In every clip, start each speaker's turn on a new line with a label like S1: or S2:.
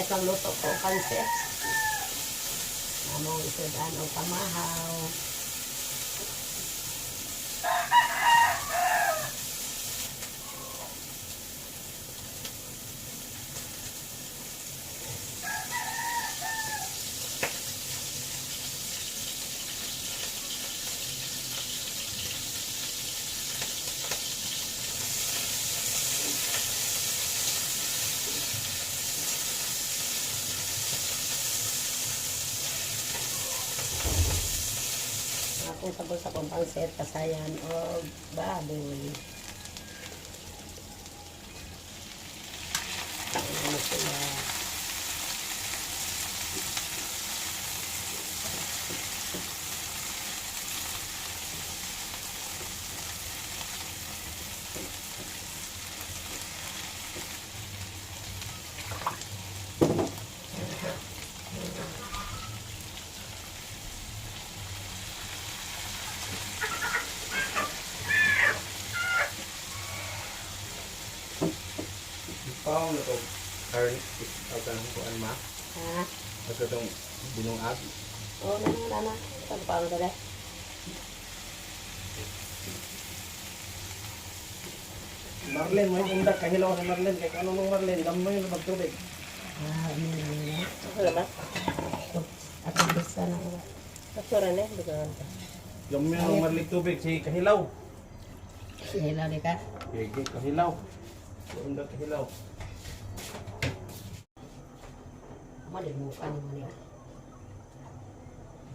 S1: isang luto ko pansit. Among isudan o pamahaw. Kung tapos akong pansit, kasayan o baboy. Ano sila?
S2: Pao na to. Karn, akan kuan ma.
S1: Ha?
S2: Ato tong binungag.
S1: Oo, nana. Saan pa ako dali?
S2: Marlin, mo yung undak kahilaw sa Marlin. Kaya ano nung Marlin, gamoy yung magtubig.
S1: Ano na.
S3: Wala ba?
S1: At bisa na ako.
S3: Kasura na, bukan.
S2: Gamoy yung Marlin tubig, si kahilaw.
S1: Sinilaw di ka?
S2: Gigi, kahilaw. Undak kahilaw.
S1: Malimukan mo niya.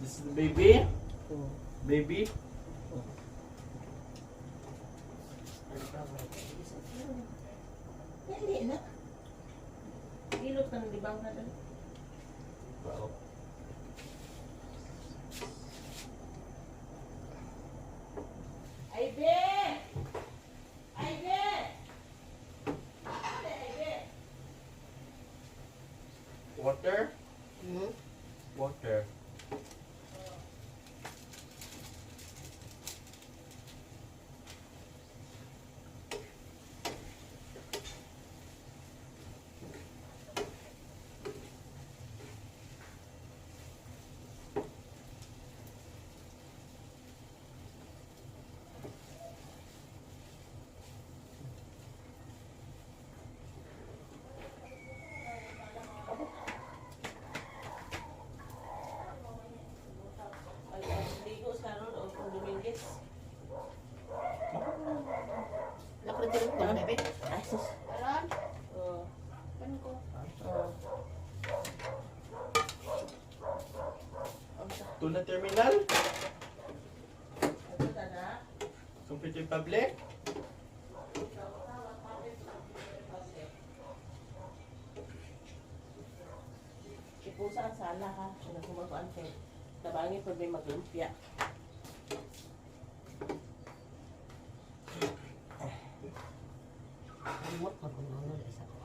S2: This is the baby. Baby.
S3: Hindi na. Ilot na di bang na.
S2: Wow.
S3: Ay, be! Ay, be!
S2: Water.
S1: Hmm?
S2: Water.
S3: Ligo sa ron o kung Dominguez.
S1: Lakulit din ko, bebe.
S3: Ay, sus.
S1: Aron?
S3: Oh.
S1: Kan ko.
S3: Oh.
S2: Tuna terminal.
S3: Ito na.
S2: Computer public.
S3: Ipusa ang sala ha. Ano kumakuan ko. Tabangin pag may maglumpia.
S1: Kamot pa kung ano na isa ko.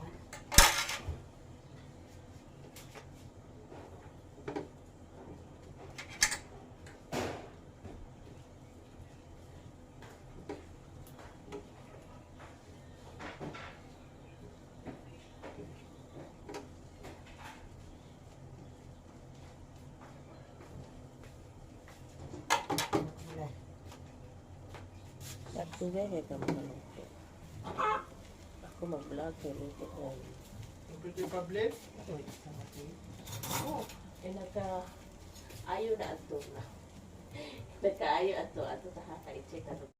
S3: Tugay kay ka makalungkot. Ako mag-vlog kay luto ko.
S2: Computer public.
S3: Oh, eh nagka-ayo na ato na. Nagka-ayo ato sa haka i-check ato.